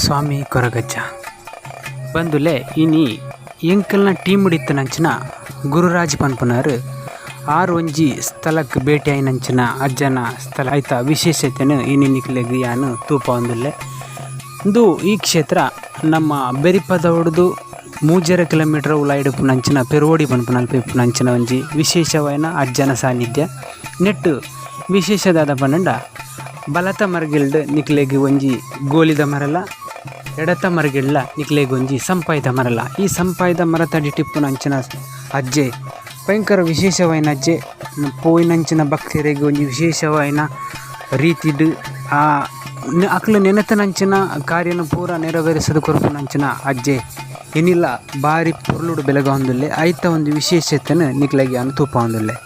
ಸ್ವಾಮಿ ಕೊರಗಜ್ಜ. ಬಂಧುಲೆ ಇನಿ ಎಂಕಲ್ನ ಟೀಮ್ ಇತ್ತಿನಂಚಿನ ಗುರುರಾಜ್ ಪನ್ಪುನಾರ್ ಆರ್ ಒಂಜಿ ಸ್ಥಳಕ್ ಭೇಟಿ ಆಯಿನಂಚಿನ ಅಜ್ಜನ ಸ್ಥಳ ಐತ ವಿಶೇಷತೆನ್ ಇನಿ ನಿಕ್ಲೆಗ್ ಯಾನ್ ತೂಪಾವೊಂದುಲ್ಲೆ. ಉಂದು ಈ ಕ್ಷೇತ್ರ ನಮ್ಮ ಬೆರಿಪದವುಡ್ದು ಮೂಜರೆ ಕಿಲೋಮೀಟರ್ ಉಲಾಯಿಡ್ ಇಪ್ಪುನಂಚಿನ ಪೆರುವಡಿ ಪನ್ಪುನಲ್ಪ ಇಪ್ಪುನಂಚಿನ ಒಂಜಿ ವಿಶೇಷವಾಯಿನ ಅಜ್ಜನ ಸಾನ್ನಿಧ್ಯ. ನೆಟ್ಟ್ ವಿಶೇಷ ದಾದ ಪಂಡ ಬಲತ ಮರ್ಗಿಲ್ಡ್ ನಿಕ್ಲೆಗ್ ಒಂಜಿ ಗೋಲಿದ ಮರಲ ಎಡತ ಮರ್ಗಿಲ್ಡ್ಲ ನಿಕ್ಲೆಗ್ ಒಂಜಿ ಸಂಪಾಯಿದ ಮರಲ. ಈ ಸಂಪಾಯಿದ ಮರತ ಅಡಿಟ್ ಇಪ್ಪುನಂಚಿನ ಅಜ್ಜೆ ಭಯಂಕರ ವಿಶೇಷವಾಯಿನ ಅಜ್ಜೆ ಪೋಯಿನಂಚಿನ ಭಕ್ತೆರೆಗ್ ಒಂಜಿ ವಿಶೇಷವಾಯಿನ ರೀತಿಡ್ ಆ ಅಕ್ಲ್ ನೆನೆತಿನಂಚಿನ ಕಾರ್ಯನ್ ಪೂರ ನೆರವೇರಿಸದ್ ಕೊರ್ಪುನಂಚಿನ ಅಜ್ಜೆ ಇನಿಲ ಬಾರಿ ಪೊರ್ಲುಡು ಬೆಳಗೊಂದುಲ್ಲೆ ಐತ ಒಂಜಿ ವಿಶೇಷತೆನ್ ನಿಕ್ಲೆಗ್ ಯಾನ್ ತೂಪಾವೊಂದುಲ್ಲೆ.